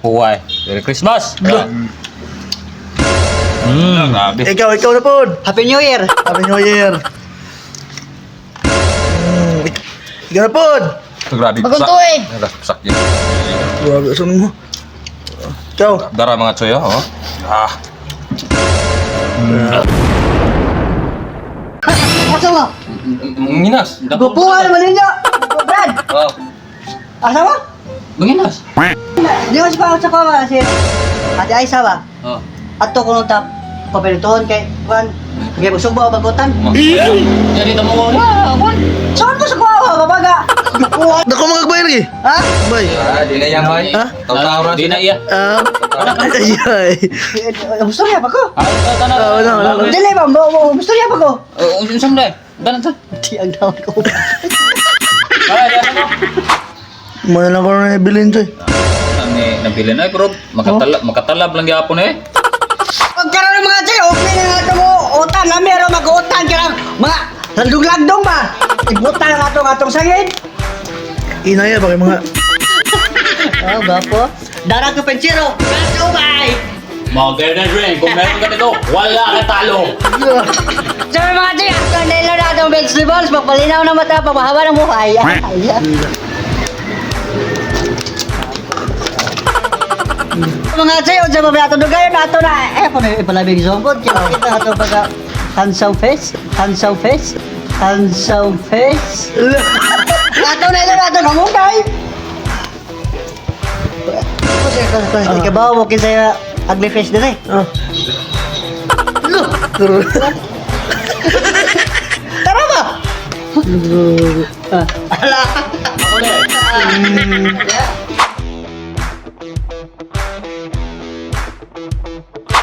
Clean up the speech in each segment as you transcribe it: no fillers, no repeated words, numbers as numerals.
Puway. Merry Christmas. Grabe. Ikaw, ikaw na po. Happy New Year! Happy New Year. Ikaw na po. Grabe. Bagong tuig. Sak yun. Grabe, saan mo? Ikaw. Dara mga choy, oh. Ah. Asa mo? Manginas. Gupuhan naman ninyo! Brad! Oh. Asa mo? Manginas. Di ko sa sa kawa si Ate Aisa ba? Oh. Ato ko nung tap papilituhon kay Juan. Kay busog ba bagutan? Jadi tamo ko. Saan ko sa kuwa kabaga? Gupuhan. Dako mga kagbay lagi. Ha? Bay. Ah, di na yan, bay. Ha? Taw-taw ra. Di na iya. Ah, ay, ay. Gusto niya pa ko. Ah, tana. Ah, wala, wala, wala. Dili ba mo mo gusto niya pa ko. Oh, unsam dai. Danan sa. Di ang daon ko. Ah, di mo. Muna lang ko na ibilin to eh. Ang nabili na eh, pero makatalab, makatalab lang gyapon eh. Pagkaroon ng mga chay, okay na nga ito mo. Utan na meron mag-utan ka lang. Mga landong-landong ba? Ibutan nga itong atong sangin. Inaya ba kayo mga... Oh, gapo. Darag ko pensiro. Kaso bay. Mga drink, kung meron ka nito, wala ka talo. So mga chay, ato nila na atong vegetables. Magpalinaw na mata, pamahaba ng buhay. Ay, ay. Mga chay, unsa ba ato dugayon ato na eh pa may palabing zombot kaya kita ato pagka handsome face, handsome face, handsome face. Ato na ila ato namungkay. Ikaw mo kinsa ugly face dire. Ah. Tara ba? Ala. Ako na eh.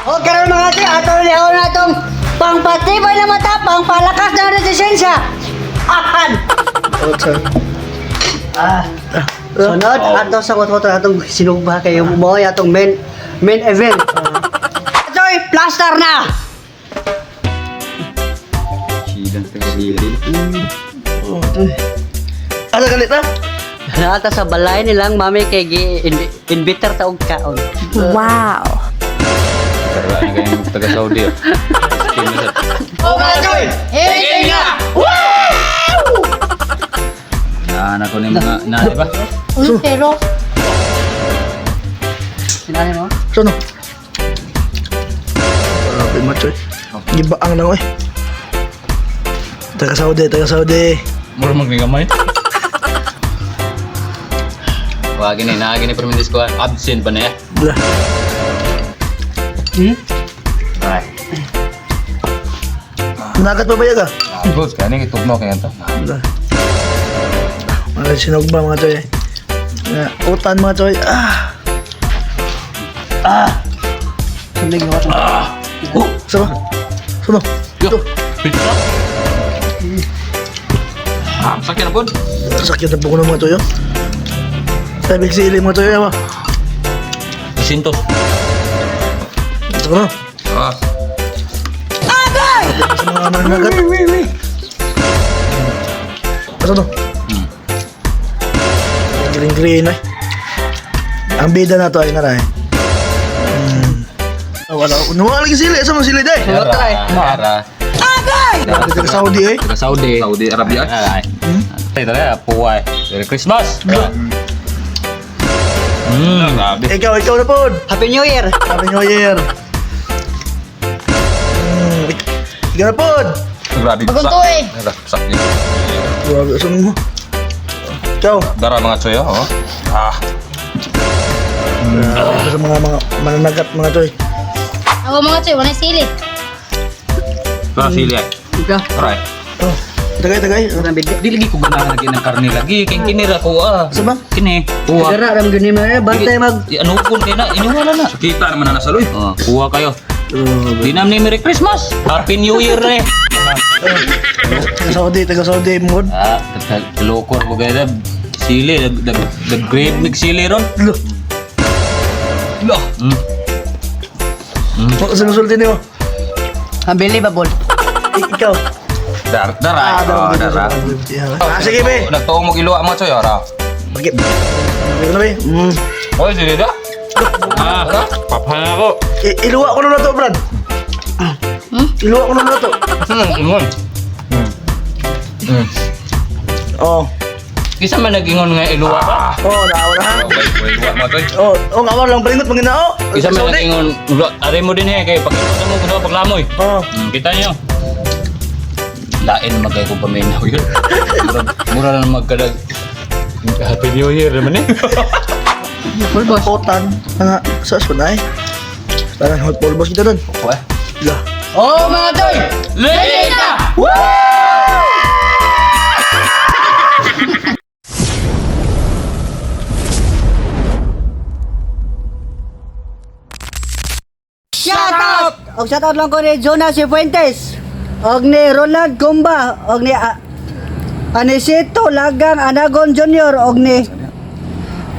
O karon mga ate, ato lihaw na atong pangpatibay na mata, pangpalakas ng resistensya. Akan. Ocha. Ah. Sunod ato sa kuto atong sinugba kayo mo atong main main event. Atoy, plaster na. Chidan sa gilid. Oh, ito eh. Asa galit ah? Naata sa balay nilang mami kay gi inviter ta og kaon. Wow. Tara, na kayong taga Saudi. Oh. Steam na sa. O mga atoy, Hey, na. Naanak ko ni mga na, di ba? Uy, pero Sinabi mo? Saan no? Grabe macho eh. Gibaang lang eh. Taga Saudi, taga Saudi. Mura magnigamay. Wag gini, na gini permindis ko. Absent ba na ya? Blah. Right. Nagat pa ba yaga? Good, kaya itugno kaya to. Blah. Mga sinugba mga choy. Nga, utan mga choy. Ah. Ah. Sulig mo ato. Oh, Sama. Sino? yo. Pizza. Ah, sakit na po. Sakit na po ko ng mga choy. Oh. Sabi sili mga choy. Ama. Sintos. Gusto ko na. Ah. Sa mga mananagat. Asa to? Green green eh. Ang bida na to ay naray. Oh, wala. Nawala lagi sili. Asa man sili day? Tara. Tara. Taga Saudi eh. Taga Saudi. Saudi Arabia. Ay. Ay, tara, puway. Merry Christmas. Grabe. Ikaw, ikaw na po. Happy New Year. Happy New Year. Ikaw na po. Grabe. Bagong tuig. Sak yun. Grabe, saan mo? Ikaw. Dara mga choy, oh. Ah. Grabe sa mga mga mananagat mga choy. Ako mga choy, wala sili. Ah, sili ay. Ikaw. Aray. Oh, tagay, tagay. Di lagi ko ganahan lagi ng karne lagi. Kay kinira ko ah. Sa ba? Kini. Kuha. Dara ram gani man bantay mag Ano kun kay na inuwala na. Kita naman na nasa loy. Oh, kuha kayo. Grabe. Di namin ni Merry Christmas. Happy New Year na eh. Taga Saudi, taga Saudi mo. Ah, lokor ko gaya sili, the great mix sili ron. Lo. Lo. Oh, sinusulti niyo. Unbelievable. Ikaw. Dar dara. Ah, Oh, dara. Ah, sige be. Nagtuo mo iluwa mga choy, ara. Bakit? Bakit na be? Oy, sili da. Ah, papana ako. Iluwa ko na to, Brad. Iluwa ko na to. Asa nang ingon? Oh. Kisa man nag-ingon nga iluwa ba? Oh, naawa na ha. Okay, wait, wait, mga toy. Oh, nga lang palingot manginao. Kisa man nag-ingon, aray mo din eh, kay pag mo kuno paglamoy. Oh. Kita niyo. Lain naman kayo kung paminaw yun. Mura na magkadag. Happy New Year naman eh. Pulbos. Otan. Nga, sa sunay. Parang hot pulbos kita dun. Wah. Lah. Oh mga toy! Late na! Shout out! Og shout out lang ko ni Jonas Cifuentes. Og ni Roland Gumba, og ni Anisito Lagang Anagon Jr. og ni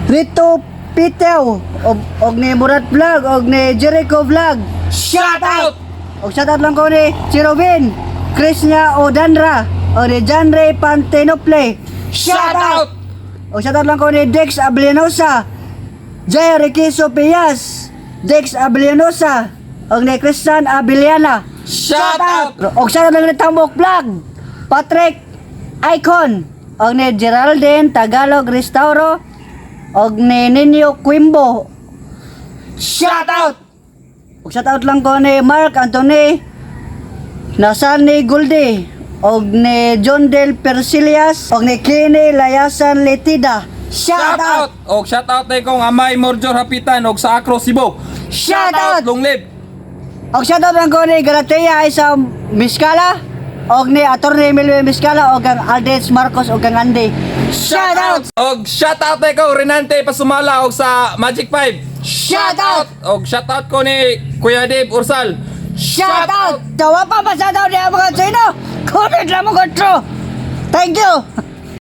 Rito Pitew og ni Murat Vlog og ni Jericho Vlog. Shout out! Og shout out lang ko ni Chirobin, Krishna Odanra og ni John Ray Pantenople. Shout out! Og shout out lang ko ni Dex Ablenosa, Jay Riquiso Pias, Dex Ablenosa, og ni Christian Abiliana. Shout out! Og shout out lang ni Tambok Vlog, Patrick Icon, og ni Geraldine Tagalog Restauro, og ni Ninyo Quimbo. Shout out! Og shout out lang ko ni Mark Anthony Nasani Guldi, og ni John Del Persilias, og ni Kenny Layasan Letida. Shout Shout out! out! Og shout out tayo kong Amay Morjor Hapitan og sa Acro Cebu. Shout out! Long live! Og shout out lang ko ni Galatea sa Miskala, og ni Attorney Emilio Miskala, og ang Aldez Marcos, og ang Andy. Shout out! Og shout out tayo kong Renante Pasumala og sa Magic 5. Shout out! Og shout out ko ni Kuya Dave Ursal. Shout out! Tawa pa pa shout out niya mga Chino! Comment lang mo kontro! Thank you!